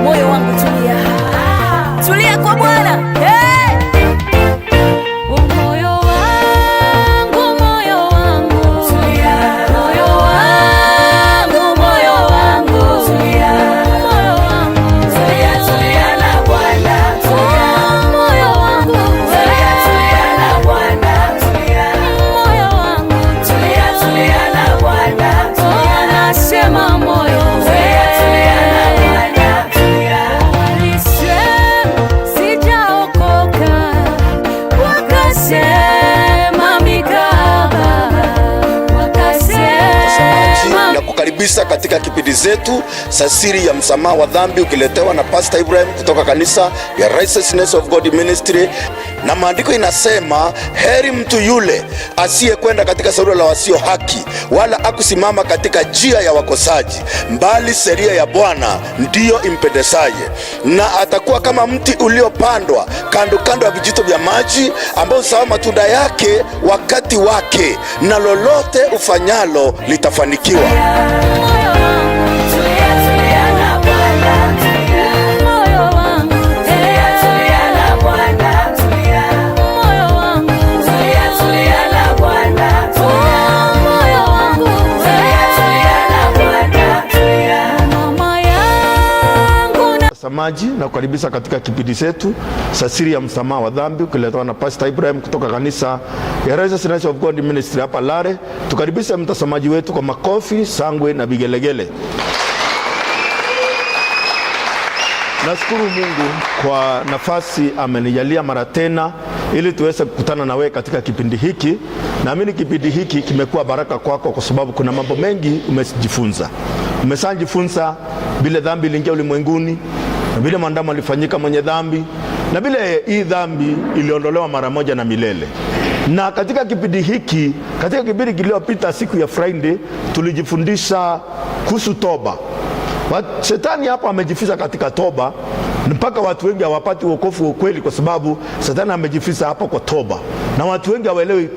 Moyo wangu tulia, tulia kwa Bwana. Hey! Moyo wangu, moyo wangu, tulia. Moyo wangu, moyo wangu, tulia. Moyo wangu, tulia, tulia na Bwana, tulia. Moyo wangu, tulia, tulia na Bwana, tulia. Moyo wangu, tulia, tulia na Bwana, tulia. Nasema moyo, tulia, tulia na Bwana, tulia. Walisema sijaokoka, wakasema mikaba, wakasema Na kukaribisha katika kipindi zetu za siri ya msamaha wa dhambi ukiletewa na Pastor Ibrahim kutoka kanisa ya Righteousness of God Ministry. Na maandiko inasema, heri mtu yule asiyekwenda katika shauri la wasio haki, wala akusimama katika njia ya wakosaji, bali sheria ya Bwana ndiyo impendezaye, na atakuwa kama mti uliopandwa kando kando ya vijito vya maji, ambao huzaa matunda yake wakati wake, na lolote ufanyalo litafanikiwa. Moyo wangu, tulia, tulia na Bwana, tulia. Moyo wangu, tulia, tulia na Bwana, tulia. Moyo wangu, tulia, tulia na Bwana, tulia. Moyo wangu, tulia, tulia na Bwana, tulia. Mama yangu na Mtazamaji, na kukaribisha katika kipindi chetu cha siri ya msamaha wa dhambi ukiletwa na Pastor Ibrahim kutoka kanisa ya Righteousness of God Ministry hapa Lare. Tukaribishe mtazamaji wetu kwa makofi, shangwe na vigelegele. Nashukuru Mungu kwa nafasi amenijalia mara tena ili tuweze kukutana na wewe katika kipindi hiki. Naamini kipindi hiki kimekuwa baraka kwako, kwa sababu kuna mambo mengi umejifunza. Umeshajifunza vile dhambi iliingia ulimwenguni na vile mwanadamu alifanyika mwenye dhambi na vile hii dhambi iliondolewa mara moja na milele. Na katika kipindi hiki, katika kipindi kiliyopita, siku ya Friday, tulijifundisha kuhusu toba. Shetani hapo amejificha katika toba mpaka watu wengi hawapati wokovu wa ukweli, kwa sababu shetani amejificha hapo kwa toba, na watu wengi hawaelewi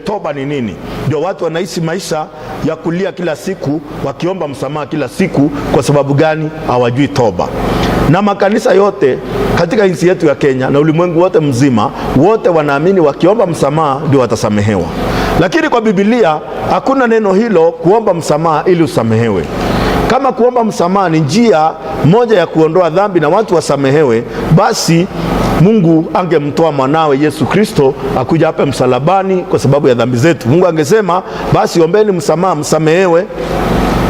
toba ni nini. Ndio watu wanaishi maisha ya kulia kila siku, wakiomba msamaha kila siku. Kwa sababu gani? Hawajui toba. Na makanisa yote katika nchi yetu ya Kenya na ulimwengu wote mzima, wote wanaamini wakiomba msamaha ndio watasamehewa, lakini kwa Biblia hakuna neno hilo, kuomba msamaha ili usamehewe. Kama kuomba msamaha ni njia moja ya kuondoa dhambi na watu wasamehewe, basi Mungu angemtoa mwanawe Yesu Kristo akuja hapa msalabani kwa sababu ya dhambi zetu. Mungu angesema basi ombeni msamaha msamehewe.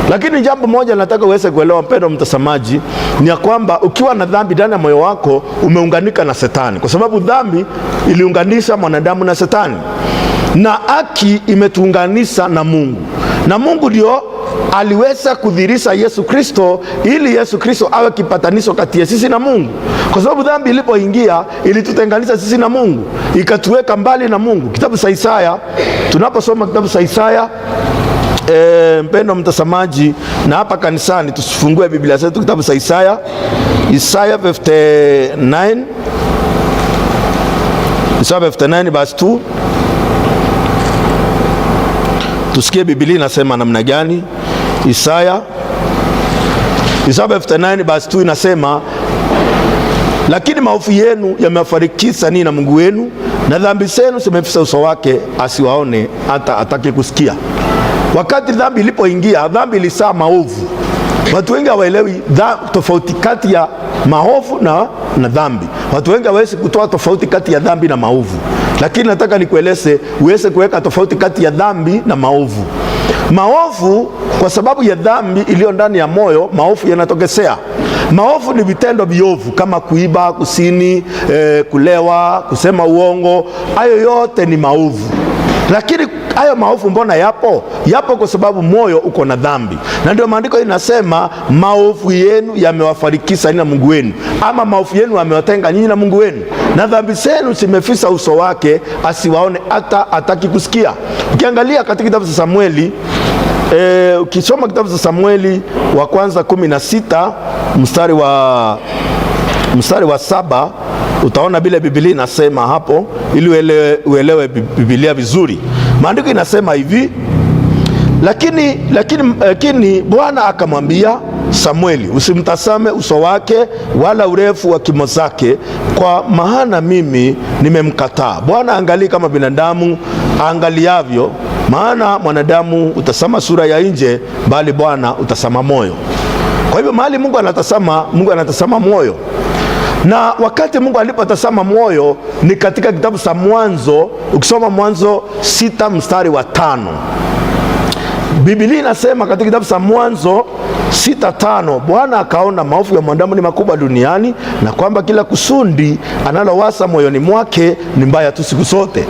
Lakini jambo moja nataka uweze kuelewa, mpendo mtazamaji, ni ya kwamba ukiwa na dhambi ndani ya moyo wako umeunganika na Shetani, kwa sababu dhambi iliunganisha mwanadamu na Shetani, na haki imetuunganisha na Mungu, na Mungu ndio aliweza kudhihirisha Yesu Kristo ili Yesu Kristo awe kipatanisho kati ya sisi na Mungu, kwa sababu dhambi ilipoingia ilitutenganisha sisi na Mungu, ikatuweka mbali na Mungu. Kitabu cha Isaya, tunaposoma kitabu cha Isaya, mpendo mtazamaji, na hapa kanisani tusifungue Biblia zetu kitabu cha Isaya, Isaya 59, Isaya 59 verse 2, tusikie Biblia inasema namna gani. Isaya 59 verse 2 inasema, lakini maovu yenu yamewafarikisha ninyi na Mungu wenu, na dhambi zenu zimeficha uso wake, asiwaone hata atake kusikia. Wakati dhambi ilipoingia, dhambi ilizaa maovu. Watu wengi hawaelewi tofauti kati ya maovu na dhambi. Watu wengi hawawezi kutoa tofauti kati ya dhambi na maovu, lakini nataka nikueleze uweze kuweka tofauti kati ya dhambi na maovu. Maovu, kwa sababu ya dhambi iliyo ndani ya moyo, maovu yanatokezea. Maovu ni vitendo viovu kama kuiba, kusini, kulewa, kusema uongo. Hayo yote ni maovu. Lakini hayo maovu mbona yapo? Yapo kwa sababu moyo uko na dhambi, na ndio maandiko inasema maovu yenu yamewafarikisha ninyi na Mungu wenu, ama maovu yenu yamewatenga nyinyi na Mungu wenu, na dhambi zenu zimefisa uso wake, asiwaone hata hataki kusikia. Ukiangalia katika kitabu cha Samueli, ukisoma kitabu cha Samueli wa kwanza 16 mstari wa 7 utaona vile Biblia inasema hapo, ili uelewe Biblia vizuri. Maandiko inasema hivi: Lakini Bwana akamwambia Samueli, usimtazame uso wake wala urefu wa kimo zake, kwa maana mimi nimemkataa. Bwana angalii kama binadamu angaliavyo, maana mwanadamu utazama sura ya nje, bali Bwana utazama moyo. Kwa hivyo mahali Mungu anatazama, Mungu anatazama moyo. Na wakati Mungu alipotazama moyo ni katika kitabu cha Mwanzo. Ukisoma Mwanzo 6 mstari wa 5, Biblia inasema katika kitabu cha Mwanzo 6:5, Bwana akaona maovu ya mwanadamu ni makubwa duniani, na kwamba kila kusudi analowasa moyoni mwake ni mbaya tu siku zote.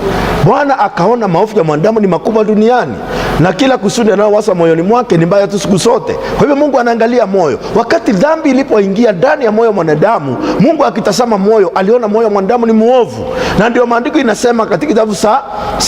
Bwana akaona maovu ya mwanadamu ni makubwa duniani, na kila kusudi analowasa moyoni mwake ni mbaya tu siku zote. Kwa hivyo Mungu anaangalia moyo. Wakati dhambi ilipoingia ndani ya moyo mwanadamu, Mungu akitazama moyo, aliona moyo wa mwanadamu ni muovu, na ndio maandiko inasema katika kitabu cha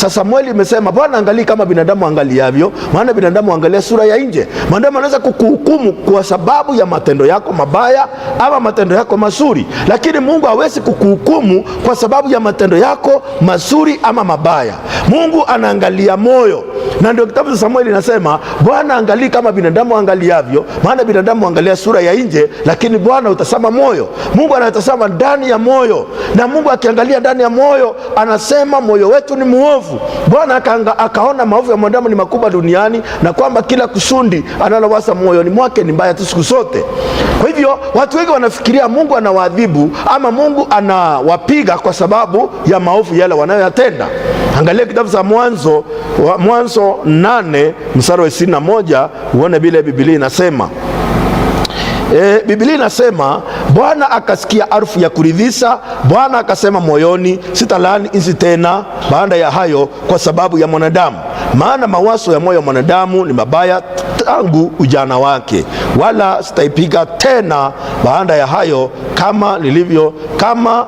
Samueli imesema, Bwana angalii kama binadamu angaliavyo, maana binadamu angalia sura ya nje. Mwanadamu anaweza kukuhukumu kwa sababu ya matendo yako mabaya ama matendo yako mazuri, lakini Mungu hawezi kukuhukumu kwa sababu ya matendo yako mazuri ama mabaya. Mungu anaangalia moyo, na ndio kitabu cha Samueli inasema, Bwana angalii kama binadamu angaliavyo, maana binadamu angalia sura ya nje, lakini Bwana utazama moyo. Mungu anatazama ndani ya moyo, na Mungu akiangalia ndani ya moyo anasema moyo wetu ni muovu. Bwana akaona maovu ya mwanadamu ni makubwa duniani, na kwamba kila kusudi analowasa moyoni mwake ni mbaya tu siku zote. Kwa hivyo watu wengi wanafikiria Mungu anawaadhibu ama Mungu anawapiga kwa sababu ya maovu yale wanayoyatenda. Angalia kitabu cha Mwanzo 8 mstari wa 21 uone vile Biblia inasema. Biblia inasema Bwana akasikia harufu ya kuridhisha. Bwana akasema moyoni, sitalaani nchi tena baada ya hayo kwa sababu ya mwanadamu, maana mawazo ya moyo wa mwanadamu ni mabaya tangu ujana wake, wala sitaipiga tena baada ya hayo kama nilivyo kama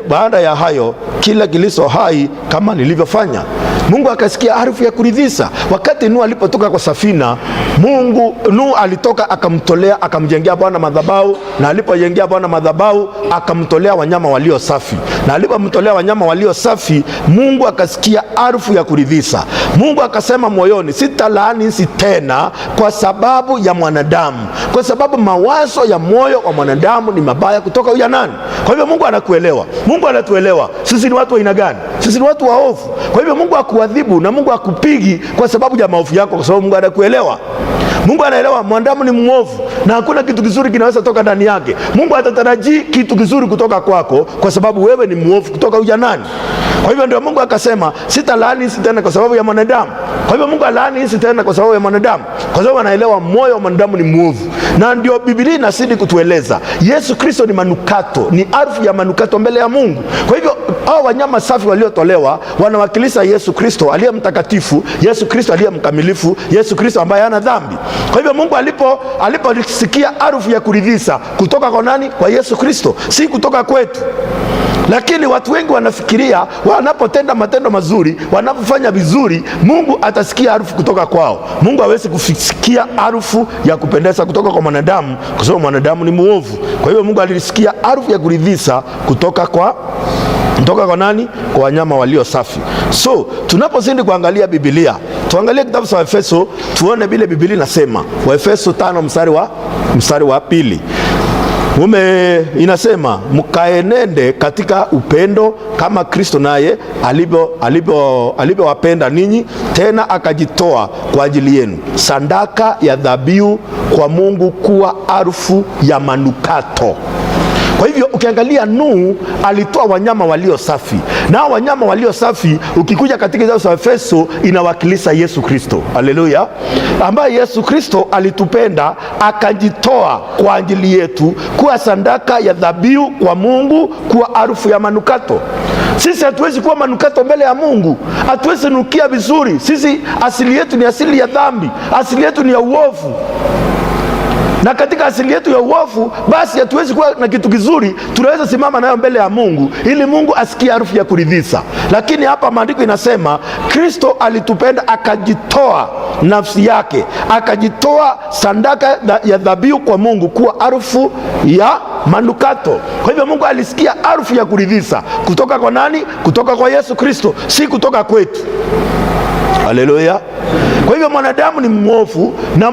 baada ya hayo kila kilicho hai kama nilivyofanya. Mungu akasikia harufu ya kuridhisha. Wakati Nuhu alipotoka kwa safina, Mungu Nuhu alitoka akamtolea, akamjengea Bwana madhabahu, na alipojengea Bwana madhabahu akamtolea wanyama walio safi, na alipomtolea wanyama walio safi, Mungu akasikia harufu ya kuridhisha. Mungu akasema moyoni, sitalaani nchi tena kwa sababu ya mwanadamu, kwa sababu mawazo ya moyo wa mwanadamu ni mabaya kutoka ujanani. Kwa hivyo Mungu anakuelewa, Mungu anatuelewa sisi ni watu wa aina gani? Sisi ni watu waovu. Kwa hivyo Mungu akuadhibu na Mungu akupigi kwa sababu ya maovu yako, kwa sababu Mungu anakuelewa. Mungu anaelewa mwanadamu ni mwovu na hakuna kitu kizuri kinaweza toka ndani yake. Mungu atatarajii kitu kizuri kutoka kwako kwa sababu wewe ni mwovu kutoka ujanani. Kwa hivyo ndio Mungu akasema sitalaani nchi tena kwa sababu ya mwanadamu. Kwa hivyo Mungu alaani nchi tena kwa sababu ya mwanadamu, kwa sababu anaelewa moyo wa mwanadamu ni mwovu, na ndio Biblia inazidi kutueleza Yesu Kristo ni manukato, ni harufu ya manukato mbele ya Mungu. Kwa hivyo hao wanyama safi waliotolewa wanawakilisha Yesu Kristo aliye mtakatifu, Yesu Kristo aliye mkamilifu, Yesu Kristo ambaye hana dhambi. Kwa hivyo Mungu aliposikia harufu ya kuridhisha kutoka kwa nani? Kwa Yesu Kristo, si kutoka kwetu. Lakini watu wengi wanafikiria wanapotenda matendo mazuri, wanapofanya vizuri, Mungu atasikia harufu kutoka kwao. Mungu hawezi kusikia harufu ya kupendeza kutoka kwa mwanadamu, kwa sababu mwanadamu ni muovu. Kwa hiyo Mungu alisikia harufu ya kuridhisha kutoka kwa nani? Kwa wanyama walio safi. So tunapozidi kuangalia Biblia, tuangalie kitabu cha Waefeso, tuone vile Biblia inasema. Waefeso 5 mstari wa 2. Inasema mkaenende katika upendo kama Kristo naye alivyowapenda ninyi, tena akajitoa kwa ajili yenu, sadaka ya dhabihu kwa Mungu kuwa harufu ya manukato. Kwa hivyo ukiangalia Nuhu alitoa wanyama walio safi, na wanyama walio safi ukikuja katika kitabu cha Efeso inawakilisha Yesu Kristo. Haleluya, ambaye Yesu Kristo alitupenda akajitoa kwa ajili yetu kuwa sadaka ya dhabihu kwa Mungu kuwa harufu ya manukato. Sisi hatuwezi kuwa manukato mbele ya Mungu, hatuwezi nukia vizuri. Sisi asili yetu ni asili ya dhambi, asili yetu ni ya uovu, na katika asili yetu ya uovu basi hatuwezi kuwa na kitu kizuri tunaweza simama nayo mbele ya Mungu ili Mungu asikie harufu ya kuridhisha. Lakini hapa maandiko inasema Kristo alitupenda akajitoa nafsi yake, akajitoa sadaka ya dhabihu kwa Mungu kuwa harufu ya manukato. Kwa hivyo Mungu alisikia harufu ya kuridhisha kutoka kwa nani? Kutoka kwa Yesu Kristo, si kutoka kwetu. Haleluya. Kwa hivyo mwanadamu ni mwovu na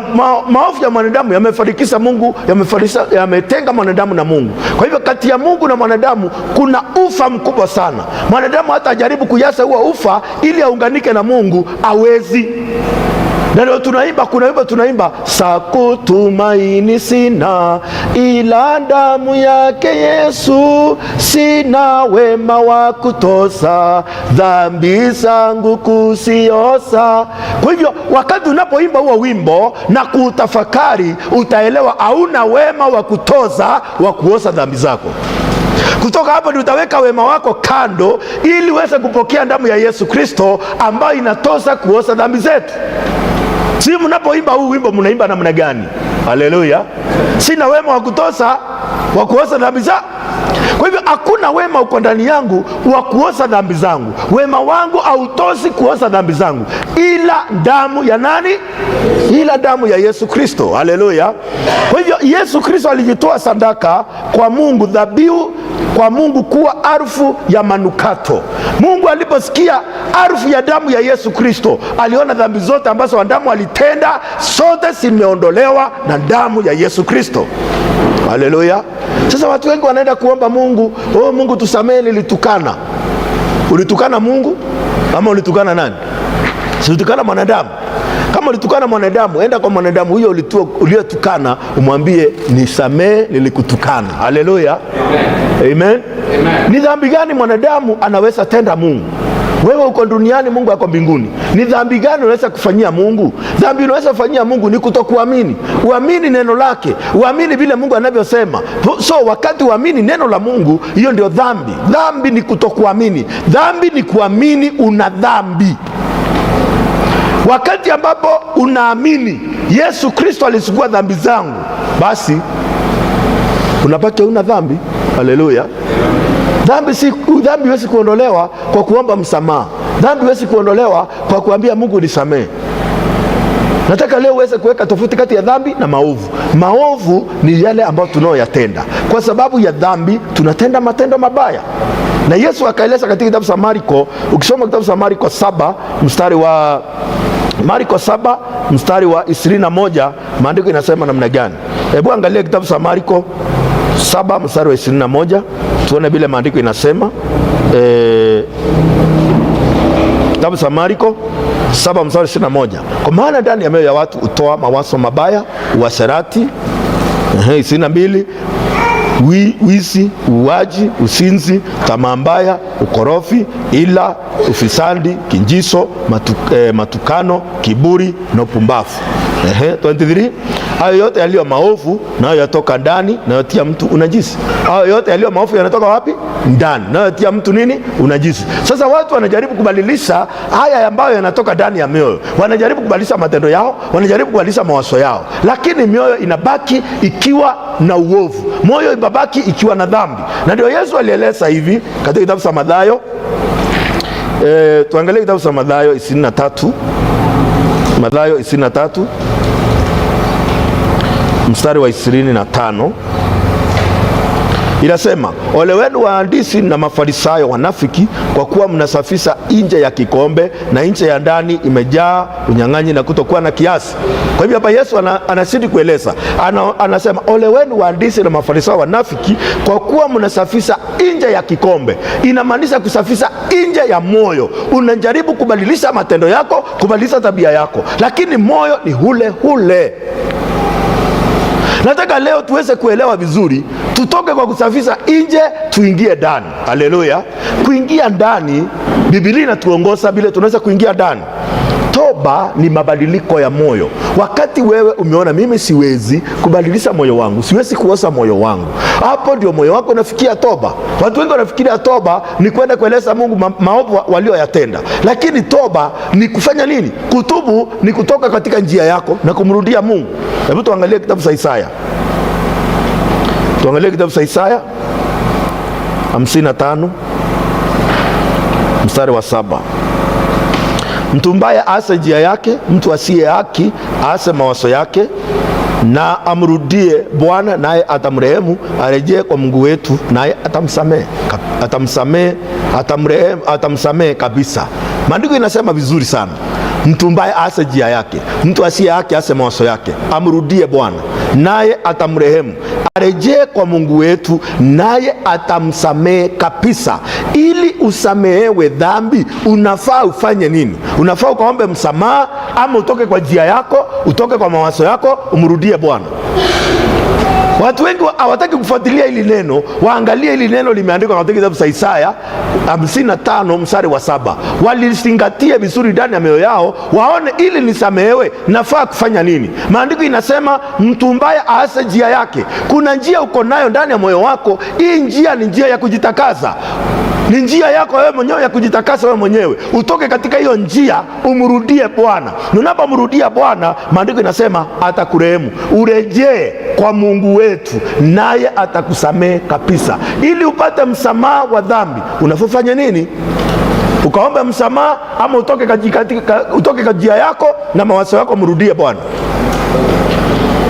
maovu ya mwanadamu yamefarikisha Mungu, yametenga mwanadamu na Mungu. Kwa hivyo kati ya Mungu na mwanadamu kuna ufa mkubwa sana. Mwanadamu hata ajaribu kuyasa huo ufa ili aunganike na Mungu awezi. Na ndio tunaimba, kuna wimbo tunaimba, sakutumaini sina ila damu yake Yesu, sina wema wa kutosa dhambi zangu kusiosa. Kwa hivyo wakati unapoimba huo wimbo na kuutafakari, utaelewa hauna wema wa kutoza wa kuosa dhambi zako. Kutoka hapo ndio utaweka wema wako kando ili uweze kupokea damu ya Yesu Kristo ambayo inatosa kuosa dhambi zetu. Si mnapoimba huu wimbo mnaimba namna gani? Haleluya! Sina wema wa kutosa wa kuosa dhambi za. Kwa hivyo hakuna wema uko ndani yangu wa kuosa dhambi zangu. Wema wangu hautosi kuosa dhambi zangu, ila damu ya nani? Ila damu ya Yesu Kristo. Haleluya! Kwa hivyo Yesu Kristo alijitoa sadaka kwa Mungu, dhabihu kwa Mungu kuwa harufu ya manukato. Mungu aliposikia harufu ya damu ya Yesu Kristo, aliona dhambi zote ambazo Adamu alitenda zote zimeondolewa na damu ya Yesu Kristo. Haleluya! Sasa watu wengi wanaenda kuomba Mungu, oh, Mungu tusamehe, nilitukana. Ulitukana Mungu ama ulitukana nani? Si ulitukana mwanadamu? Kama ulitukana mwanadamu, enda kwa mwanadamu huyo uliyetukana, umwambie nisamehe, nilikutukana. Haleluya, amen. Amen. Ni dhambi gani mwanadamu anaweza tenda Mungu? Wewe uko duniani, Mungu ako mbinguni. Ni dhambi gani unaweza kufanyia Mungu? Dhambi unaweza kufanyia Mungu ni kutokuamini. Uamini neno lake, uamini vile Mungu anavyosema. So wakati uamini neno la Mungu, hiyo ndio dhambi. Dhambi ni kutokuamini. Dhambi ni kuamini una dhambi. Wakati ambapo unaamini Yesu Kristo alisugua dhambi zangu, basi unabaki una dhambi. Haleluya. Dhambi si dhambi huwezi kuondolewa kwa kuomba msamaha. Dhambi huwezi kuondolewa kwa kuambia Mungu nisamehe. Nataka leo uweze kuweka tofauti kati ya dhambi na maovu. Maovu ni yale ambayo tunayoyatenda. Kwa sababu ya dhambi tunatenda matendo mabaya. Na Yesu akaeleza katika kitabu cha Marko, ukisoma kitabu cha Marko 7 mstari wa Marko 7 mstari wa 21, maandiko inasema namna gani? Hebu angalia kitabu cha Marko 7 mstari wa 21, tuone vile maandiko inasema. Kitabu cha Marko 7 mstari wa 21, kwa maana ndani ya mioyo ya watu hutoa mawazo mabaya, uasherati, 22 wizi, uuaji, usinzi, tamaa mbaya, ukorofi, ila, ufisadi, kinjiso, matukano, kiburi na upumbavu. 23 hayo yote yaliyo maovu nayo yatoka ndani, nayotia mtu unajisi. Hayo yote yaliyo maovu yanatoka wapi? Ndani, nayotia mtu nini? Unajisi. Sasa watu wanajaribu kubadilisha haya ambayo yanatoka ndani ya mioyo, wanajaribu kubadilisha matendo yao, wanajaribu kubadilisha mawazo yao, lakini mioyo inabaki ikiwa na uovu, moyo inabaki ikiwa na dhambi. Na ndio Yesu alieleza hivi katika kitabu cha Mathayo. Tuangalie kitabu cha Mathayo 23, Mathayo 23 mstari wa 25 inasema, ole wenu waandishi na Mafarisayo wanafiki, kwa kuwa mnasafisha nje ya kikombe na nje ya ndani imejaa unyang'anyi na kutokuwa na kiasi. Kwa hivyo hapa Yesu anazidi kueleza, anasema ole wenu waandishi na Mafarisayo wanafiki, kwa kuwa mnasafisha nje ya kikombe. Inamaanisha kusafisha nje ya moyo. Unajaribu kubadilisha matendo yako, kubadilisha tabia yako, lakini moyo ni hule hule. Nataka leo tuweze kuelewa vizuri, tutoke kwa kusafisha nje tuingie ndani. Haleluya! Kuingia ndani, Biblia inatuongoza vile tunaweza kuingia ndani. Toba ni mabadiliko ya moyo. Wakati wewe umeona mimi siwezi kubadilisha moyo wangu, siwezi kuosa moyo wangu, hapo ndio moyo wako unafikia toba. Watu wengi wanafikiria toba ni kwenda kueleza Mungu maovu walioyatenda, lakini toba ni kufanya nini? Kutubu ni kutoka katika njia yako na kumrudia Mungu. Hebu tuangalie kitabu cha Isaya, tuangalie kitabu cha Isaya 55 mstari wa 7. Mtu mbaya aase njia yake, mtu asiye haki aase mawazo yake, na amrudie Bwana naye atamrehemu, arejee kwa Mungu wetu naye atamsamehe, atamsamehe, atamrehemu, atamsamehe kabisa. Maandiko inasema vizuri sana, Mtu mbaya aase njia yake, mtu asiye haki aase mawazo yake, amrudie Bwana naye atamrehemu, arejee kwa Mungu wetu naye atamsamehe kabisa. Ili usamehewe dhambi, unafaa ufanye nini? Unafaa ukaombe msamaha, ama utoke kwa njia yako, utoke kwa mawazo yako, umrudie Bwana. Watu wengi hawataki kufuatilia hili neno, waangalie hili neno limeandikwa katika kitabu cha Isaya 55 mstari wa 7. Walizingatie vizuri ndani ya mioyo yao, waone ili nisamehewe nafaa kufanya nini. Maandiko inasema mtu mbaya aase njia yake. Kuna njia uko nayo ndani ya moyo wako. Hii njia ni njia ya kujitakasa, ni njia yako wewe mwenyewe ya kujitakasa wewe mwenyewe, utoke katika hiyo njia umrudie Bwana. Unapomrudia Bwana, maandiko inasema atakurehemu, urejee kwa Mungu wetu naye atakusamehe kabisa. Ili upate msamaha wa dhambi, unafanya nini? Ukaombe msamaha ama utoke utoke njia yako na mawazo yako, mrudie Bwana.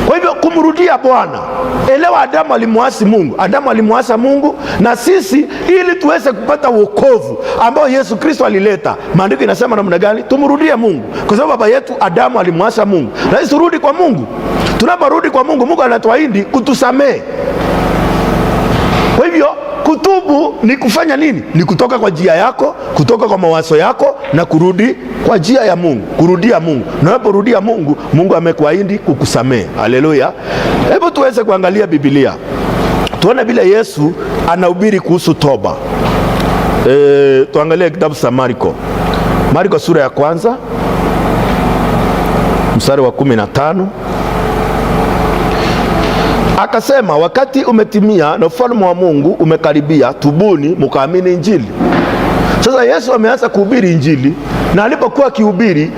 Kwa hivyo kumrudia Bwana, elewa, Adamu alimwasi Mungu, Adamu alimwasa Mungu, na sisi ili tuweze kupata wokovu ambao Yesu Kristo alileta, maandiko inasema namna gani? Tumrudie Mungu, kwa sababu baba yetu Adamu alimwasa Mungu, na sisi turudi kwa Mungu. Tunaporudi kwa Mungu, Mungu anatuahidi kutusamehe. Kwa hivyo kutubu ni kufanya nini? Ni kutoka kwa njia yako, kutoka kwa mawazo yako na kurudi kwa njia ya Mungu, kurudia Mungu. Na unaporudia Mungu, Mungu amekuahidi kukusamehe. Haleluya! Hebu tuweze kuangalia Biblia tuone vile Yesu anahubiri kuhusu toba. Tuangalie kitabu cha Marko, Marko sura ya kwanza mstari wa 15. Akasema, wakati umetimia na ufalme wa Mungu umekaribia, tubuni mukaamini Injili. Sasa Yesu ameanza kuhubiri Injili, na alipokuwa akihubiri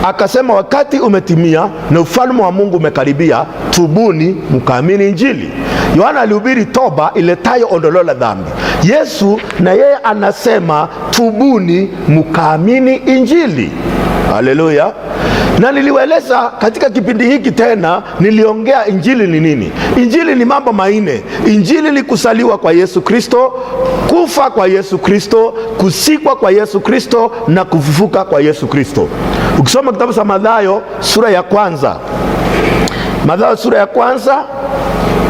akasema wakati umetimia na ufalme wa Mungu umekaribia, tubuni mkaamini Injili. Yohana alihubiri toba iletayo ondoleo la dhambi. Yesu na yeye anasema tubuni mkaamini Injili. Haleluya! Na niliwaeleza katika kipindi hiki tena, niliongea injili ni nini. Injili ni mambo manne. Injili ni kusaliwa kwa Yesu Kristo, kufa kwa Yesu Kristo, kusikwa kwa Yesu Kristo na kufufuka kwa Yesu Kristo. Ukisoma kitabu cha Mathayo sura ya kwanza, Mathayo sura ya kwanza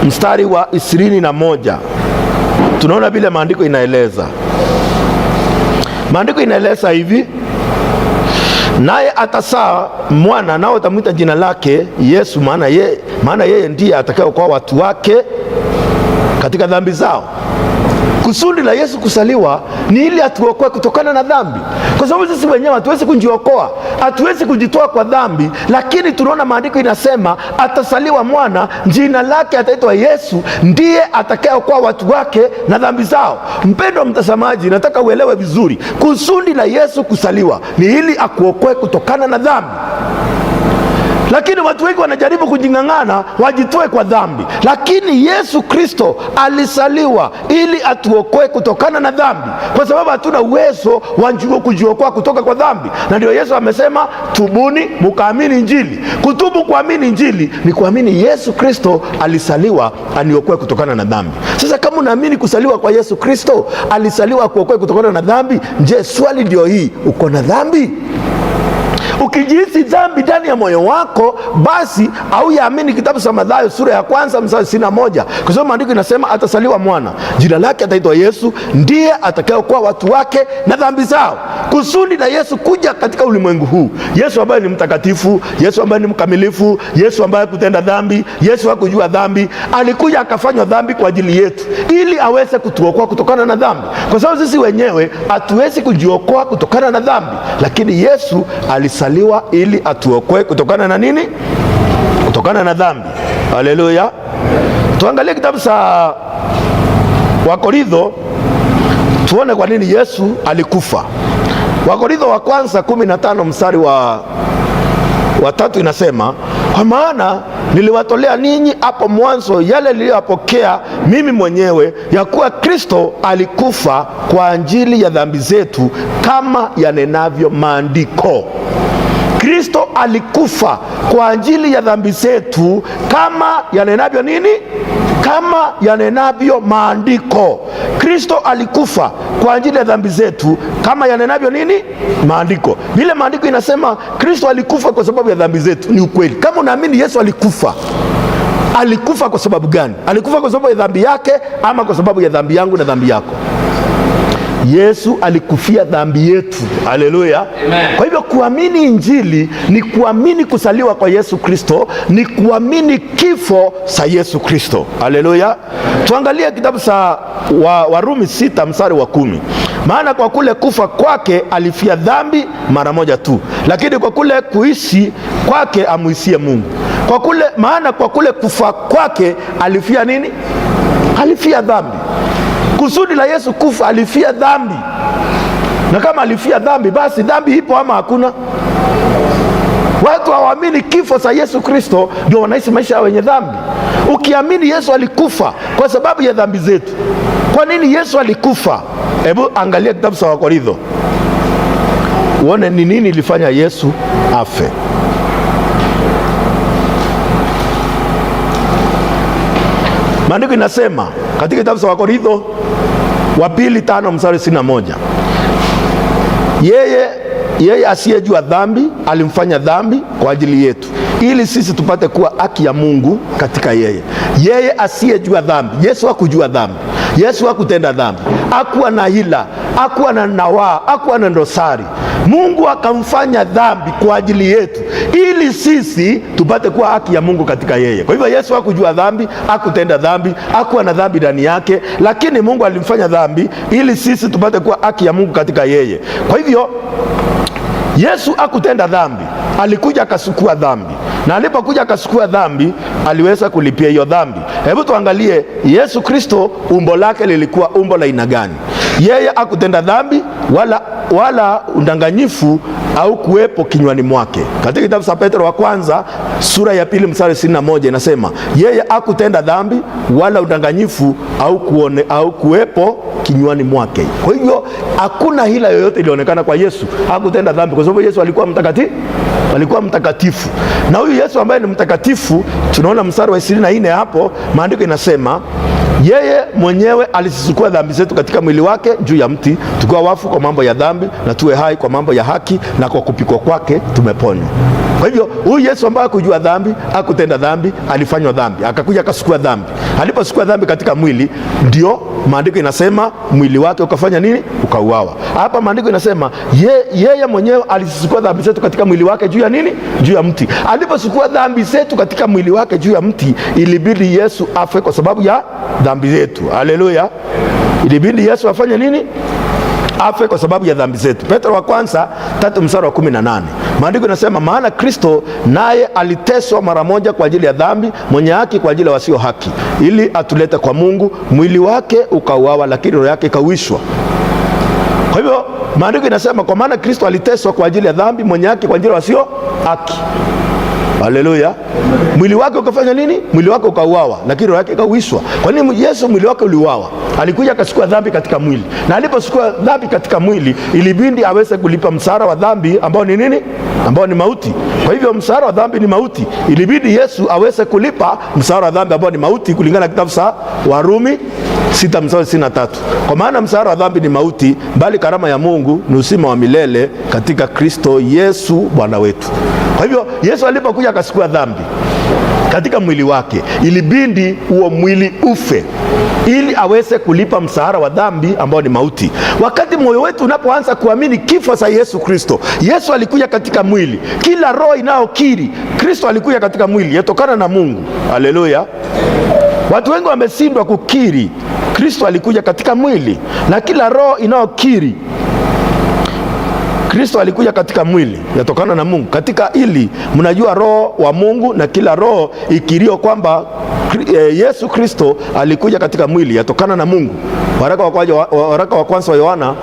mstari wa 21, tunaona vile maandiko inaeleza. Maandiko inaeleza hivi: naye atazaa mwana, nao utamwita jina lake Yesu, maana yeye ndiye atakayeokoa watu wake katika dhambi zao. Kusudi la Yesu kusaliwa ni ili atuokoe kutokana na dhambi, kwa sababu sisi wenyewe hatuwezi kujiokoa, hatuwezi kujitoa kwa dhambi, lakini tunaona maandiko inasema atasaliwa mwana, jina lake ataitwa Yesu, ndiye atakayeokoa watu wake na dhambi zao. Mpendwa mtazamaji, nataka uelewe vizuri, kusudi la Yesu kusaliwa ni ili akuokoe kutokana na dhambi. Lakini watu wengi wanajaribu kujing'ang'ana wajitoe kwa dhambi, lakini Yesu Kristo alisaliwa ili atuokoe kutokana na dhambi, kwa sababu hatuna uwezo wa kujiokoa kutoka kwa dhambi. Na ndio Yesu amesema tubuni mukaamini Injili. Kutubu kuamini Injili ni kuamini Yesu Kristo alisaliwa aniokoe kutokana na dhambi. Sasa kama unaamini kusaliwa kwa Yesu Kristo alisaliwa akuokoe kutokana na dhambi, je, swali ndio hii, uko na dhambi? Ukijihisi dhambi ndani ya moyo wako, basi auyaamini kitabu cha Mathayo sura ya kwanza mstari 61, kwa sababu maandiko inasema atasaliwa mwana, jina lake ataitwa Yesu, ndiye atakayeokoa watu wake na dhambi zao. Kusudi la Yesu kuja katika ulimwengu huu, Yesu ambaye ni mtakatifu, Yesu ambaye ni mkamilifu, Yesu ambaye hakutenda dhambi, Yesu hakujua dhambi, alikuja akafanywa dhambi kwa ajili yetu, ili aweze kutuokoa kutokana na dhambi, kwa sababu sisi wenyewe hatuwezi kujiokoa kutokana na dhambi, lakini Yesu alisaliwa ili atuokoe kutokana na nini? Kutokana na dhambi. Haleluya! Tuangalie kitabu cha Wakorintho tuone kwa nini Yesu alikufa. Wakorintho wa kwanza 15 mstari wa 3 inasema, kwa maana niliwatolea ninyi hapo mwanzo yale niliyoyapokea mimi mwenyewe, ya kuwa Kristo alikufa kwa ajili ya dhambi zetu kama yanenavyo maandiko. Kristo alikufa kwa ajili ya dhambi zetu kama yanenavyo nini? Kama yanenavyo maandiko. Kristo alikufa kwa ajili ya dhambi zetu kama yanenavyo nini? Maandiko. Vile maandiko inasema Kristo alikufa kwa sababu ya dhambi zetu, ni ukweli. Kama unaamini Yesu alikufa, alikufa kwa sababu gani? Alikufa kwa sababu ya dhambi yake ama kwa sababu ya dhambi yangu na dhambi yako? Yesu alikufia dhambi yetu. Haleluya! Kwa hivyo kuamini Injili ni kuamini kusaliwa kwa Yesu Kristo, ni kuamini kifo cha Yesu Kristo. Haleluya! Tuangalie kitabu cha Warumi 6 mstari wa 10. Maana kwa kule kufa kwake alifia dhambi mara moja tu, lakini kwa kule kuishi kwake amuisie Mungu. Kwa kule, maana kwa kule kufa kwake alifia nini? Alifia dhambi. Kusudi la Yesu kufa, alifia dhambi. Na kama alifia dhambi, basi dhambi ipo ama hakuna? Watu hawaamini kifo cha Yesu Kristo, ndio wanaishi maisha ya wenye dhambi. Ukiamini Yesu alikufa kwa sababu ya dhambi zetu. Kwa nini Yesu alikufa? Hebu angalia kitabu cha Wakorintho uone ni nini ilifanya Yesu afe. Maandiko inasema katika kitabu cha Wakorintho wa pili 5 mstari 21, yeye asiyejua dhambi alimfanya dhambi kwa ajili yetu, ili sisi tupate kuwa haki ya Mungu katika yeye. Yeye asiyejua dhambi. Yesu hakujua dhambi, Yesu hakutenda dhambi, hakuwa na hila, hakuwa na nawaa, hakuwa na dosari. Mungu akamfanya dhambi kwa ajili yetu, ili sisi tupate kuwa haki ya Mungu katika yeye. Kwa hivyo Yesu hakujua dhambi, hakutenda dhambi, hakuwa na dhambi ndani yake, lakini Mungu alimfanya dhambi ili sisi tupate kuwa haki ya Mungu katika yeye. Kwa hivyo Yesu hakutenda dhambi, alikuja akasukua dhambi, na alipokuja akasukua dhambi aliweza kulipia hiyo dhambi. Hebu tuangalie Yesu Kristo, umbo lake lilikuwa umbo la aina gani? Yeye hakutenda dhambi wala udanganyifu au kuwepo kinywani mwake. Katika kitabu cha Petro wa kwanza sura ya 2 mstari 21 inasema yeye hakutenda dhambi wala udanganyifu au kuwepo kinywani mwake. Kwa hivyo hakuna hila yoyote ilionekana kwa Yesu. Hakutenda dhambi kwa sababu Yesu alikuwa mtakatifu, alikuwa mtakatifu. Na huyu Yesu ambaye ni mtakatifu, tunaona mstari wa 24 hapo maandiko inasema yeye mwenyewe alizisukua dhambi zetu katika mwili wake juu ya mti, tukiwa wafu kwa mambo ya dhambi na tuwe hai kwa mambo ya haki, na kwa kupikwa kwake tumeponywa. Kwa hivyo huyu Yesu ambaye hakujua dhambi, hakutenda dhambi, alifanywa dhambi, akakuja akasukua dhambi. Aliposukua dhambi katika mwili, ndio maandiko inasema mwili wake ukafanya nini? Ukauawa. Hapa maandiko inasema yeye mwenyewe alizisukua dhambi zetu katika mwili wake juu ya nini? Juu ya mti. Aliposukua dhambi zetu katika mwili wake juu ya mti, ilibidi Yesu afe kwa sababu ya dhambi zetu. Haleluya! Ilibidi Yesu afanye nini? Afe kwa sababu ya dhambi zetu. Petro wa kwanza 3 mstari wa 18, maandiko inasema maana Kristo naye aliteswa mara moja kwa ajili ya dhambi, mwenye haki kwa ajili ya wasio haki, ili atulete kwa Mungu. Mwili wake ukauawa, lakini roho yake ikauishwa. Kwa hivyo maandiko inasema kwa maana Kristo aliteswa kwa ajili ya dhambi, mwenye haki kwa ajili ya wasio haki. Haleluya. Mwili wake ukafanya nini? Mwili wake ukauawa, lakini roho yake ikauishwa. Kwa nini Yesu mwili wake uliuawa? Alikuja akachukua dhambi katika mwili, na alipochukua dhambi katika mwili ilibidi aweze kulipa mshahara wa dhambi ambao ni nini? Ambao ni mauti. Kwa hivyo mshahara wa dhambi ni mauti, ilibidi Yesu aweze kulipa mshahara wa dhambi ambao ni mauti, kulingana na kitabu cha Warumi 6 mstari 63. Kwa maana mshahara wa dhambi ni mauti, bali karama ya Mungu ni uzima wa milele katika Kristo Yesu Bwana wetu. Kwa hivyo Yesu alipokuja akachukua dhambi katika mwili wake, ilibidi huo mwili ufe ili aweze kulipa mshahara wa dhambi ambao ni mauti. Wakati moyo wetu unapoanza kuamini kifo cha Yesu Kristo, Yesu alikuja katika mwili. Kila roho inayokiri Kristo alikuja katika mwili yatokana na Mungu. Haleluya! Watu wengi wameshindwa kukiri Kristo alikuja katika mwili, na kila roho inayokiri Kristo alikuja katika mwili yatokana na Mungu. Katika ili mnajua roho wa Mungu, na kila roho ikirio kwamba Yesu Kristo alikuja katika mwili yatokana na Mungu. Waraka wa kwanza wa Yohana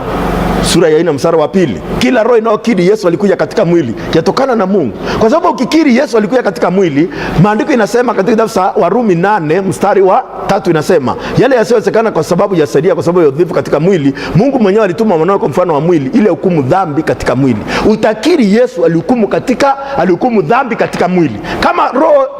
sura ya 4 mstari wa 2. Kila roho inayokiri Yesu alikuja katika mwili yatokana na Mungu. Kwa sababu ukikiri Yesu alikuja katika mwili, maandiko inasema katika kitabu cha Warumi 8 mstari wa 3 inasema yale yasiyowezekana kwa sababu ya sheria, kwa sababu ya udhaifu katika mwili, Mungu mwenyewe alituma mwanawe kwa mfano wa mwili ili hukumu dhambi katika mwili. Utakiri Yesu alihukumu dhambi katika mwili.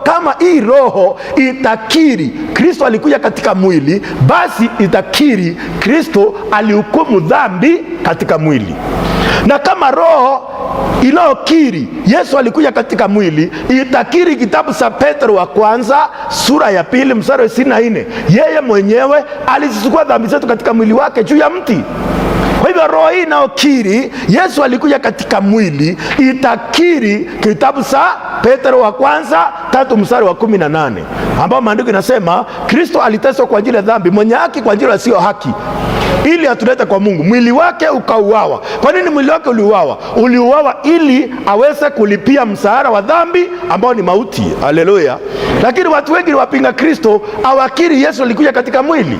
Kama hii roho itakiri Kristo alikuja katika mwili, basi itakiri Kristo alihukumu dhambi katika mwili. Na kama roho inayokiri Yesu alikuja katika mwili itakiri kitabu cha Petro wa kwanza sura ya 2 mstari wa 24, yeye mwenyewe alizichukua dhambi zetu katika mwili wake juu ya mti. Kwa hivyo roho hii inayokiri Yesu alikuja katika mwili itakiri kitabu cha Petro wa kwanza 3 mstari wa 18, ambao maandiko inasema Kristo aliteswa kwa ajili ya dhambi, mwenye haki kwa ajili ya wasio haki, ili atulete kwa Mungu. Mwili wake ukauawa. Kwa nini mwili wake uliuawa? Uliuawa ili aweze kulipia mshahara wa dhambi ambao ni mauti. Haleluya. Lakini watu wengi ni wapinga Kristo, hawakiri Yesu alikuja katika mwili.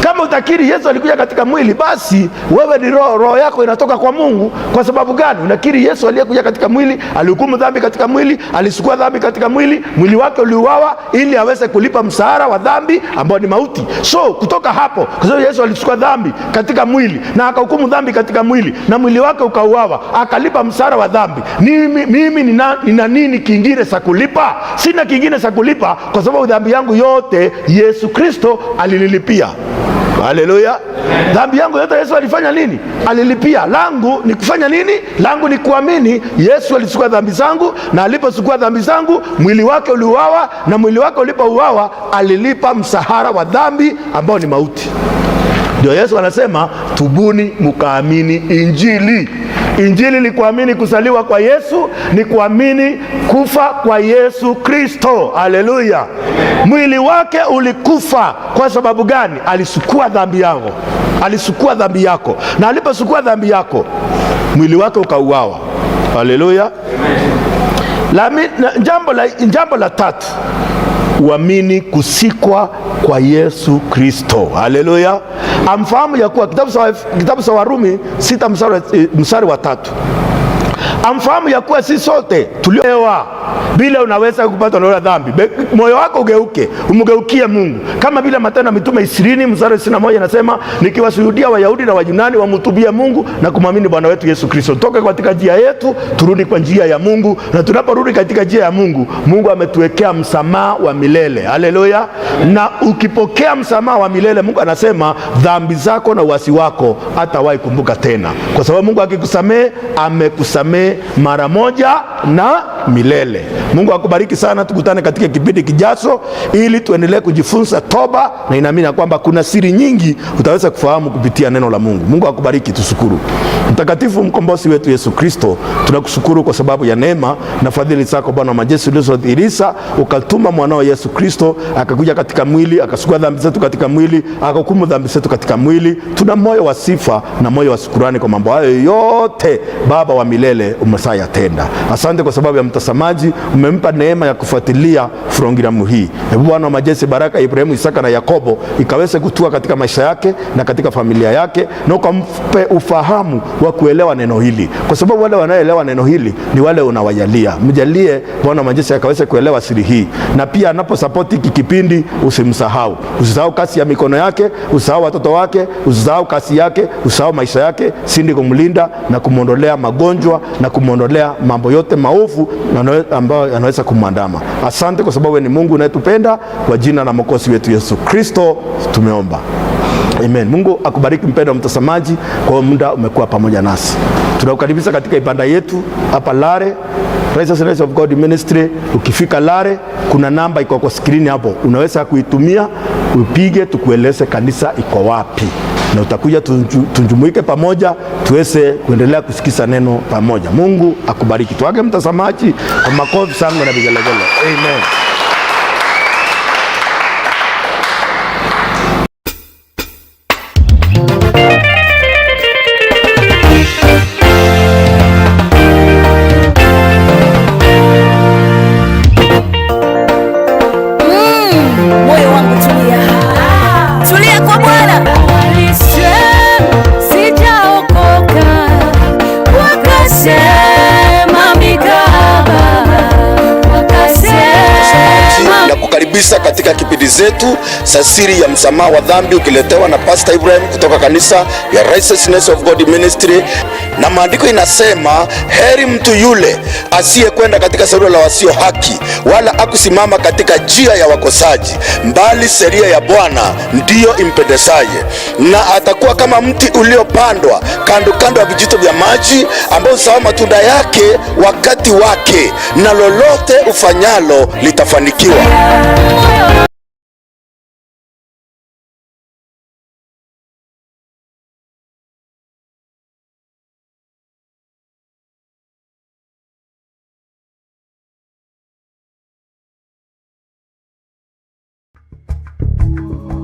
Kama utakiri Yesu alikuja katika mwili, basi wewe ni roho, roho yako inatoka kwa Mungu. Kwa sababu gani? Unakiri Yesu aliyekuja katika mwili, alihukumu dhambi katika mwili, alisukua dhambi katika mwili, mwili wake uliuawa ili aweze kulipa mshahara wa dhambi ambao ni mauti. So kutoka hapo, kwa sababu Yesu alisukua dhambi katika mwili na akahukumu dhambi katika mwili na mwili wake ukauawa, akalipa mshahara wa dhambi. Mimi nina nini kingine cha kulipa? Sina kingine cha kulipa, kwa sababu dhambi yangu yote Yesu Kristo alililipia. Haleluya. Dhambi yangu yote Yesu alifanya nini? Alilipia. Langu ni kufanya nini? Langu ni kuamini Yesu alichukua dhambi zangu, na alipochukua dhambi zangu mwili wake uliuawa, na mwili wake ulipouawa alilipa mshahara wa dhambi ambao ni mauti. Ndio Yesu anasema tubuni mkaamini Injili. Injili ni kuamini kuzaliwa kwa Yesu, ni kuamini kufa kwa Yesu Kristo. Haleluya. Mwili wake ulikufa kwa sababu gani? Alisukua dhambi yako. Alisukua dhambi yako. Na aliposukua dhambi yako, mwili wake ukauawa. Haleluya. Jambo la tatu, uamini kusikwa kwa Yesu Kristo. Haleluya. Amfahamu ya kuwa, kitabu cha Warumi 6 mstari wa 3, amfahamu ya kuwa si sote tulioewa bila unaweza kupata ondoleo la dhambi. Moyo wako ugeuke, umgeukie Mungu. Kama vile Matendo ya Mitume 20 mstari wa 21 inasema, nikiwashuhudia Wayahudi na Wayunani wamtubie Mungu na kumwamini Bwana wetu Yesu Kristo. Toke katika njia yetu turudi kwa njia ya Mungu, na tunaporudi katika njia ya Mungu, Mungu ametuwekea msamaha wa milele. Haleluya. Na ukipokea msamaha wa milele, Mungu anasema dhambi zako na uasi wako hatawahi kumbuka tena, kwa sababu Mungu akikusamehe, amekusamehe mara moja na milele. Mungu akubariki sana. Tukutane katika kipindi kijacho ili tuendelee kujifunza toba, na inaamini kwamba kuna siri nyingi utaweza kufahamu kupitia neno la Mungu. Mungu akubariki. Tushukuru. Mtakatifu mkombozi wetu Yesu Kristo, tunakushukuru kwa sababu ya neema na fadhili zako Bwana wa majeshi ulizodhihirisha, ukatuma mwanao Yesu Kristo akakuja katika mwili, akasukua dhambi zetu katika mwili, akahukumu dhambi zetu katika mwili. Tuna moyo wa sifa na moyo wa shukrani kwa mambo hayo yote Baba wa milele umeshayatenda. Asante kwa sababu ya mtazamaji, umempa neema ya kufuatilia programu hii. Hebu Bwana wa majeshi, baraka Ibrahimu, Isaka na Yakobo ikaweze kutua katika maisha yake na katika familia yake, na ukampe ufahamu wa kuelewa neno hili, kwa sababu wale wanaoelewa neno hili ni wale unawajalia. Mjalie Bwana wa majeshi akaweze kuelewa siri hii, na pia anaposupport hiki kipindi usimsahau. Usisahau kazi ya mikono yake, usisahau watoto wake, usisahau kazi yake, usisahau maisha yake. Sindi kumlinda na kumwondolea magonjwa na kumwondolea mambo yote maovu ambayo yanaweza kumwandama. Asante kwa sababu ni Mungu unayetupenda. Kwa jina la Mwokozi wetu Yesu Kristo tumeomba. Amen. Mungu akubariki mpendwa mtazamaji, kwa muda umekuwa pamoja nasi. Tunakukaribisha katika ibada yetu hapa Lare, Righteousness of God Ministry. Ukifika Lare kuna namba iko kwa screen hapo, unaweza kuitumia upige, tukueleze kanisa iko wapi, na utakuja tunjumuike pamoja tuweze kuendelea kusikiza neno pamoja. Mungu akubariki. Tuage mtazamaji kwa makofi, shangwe na vigelegele. Amen. Moyo wangu tulia, tulia kwa Bwana. Walisema sijaokoka, wakasema mikaba, wakasema kabisa katika kipindi zetu za siri ya msamaha wa dhambi, ukiletewa na Pastor Ibrahim kutoka kanisa ya Righteousness of God Ministry. Na maandiko inasema heri mtu yule asiyekwenda katika shauri la wasio haki, wala akusimama katika njia ya wakosaji, bali sheria ya Bwana ndiyo impendezaye, na atakuwa kama mti uliopandwa kando kando ya vijito vya maji, ambao huzaa matunda yake wakati wake, na lolote ufanyalo litafanikiwa. Moyo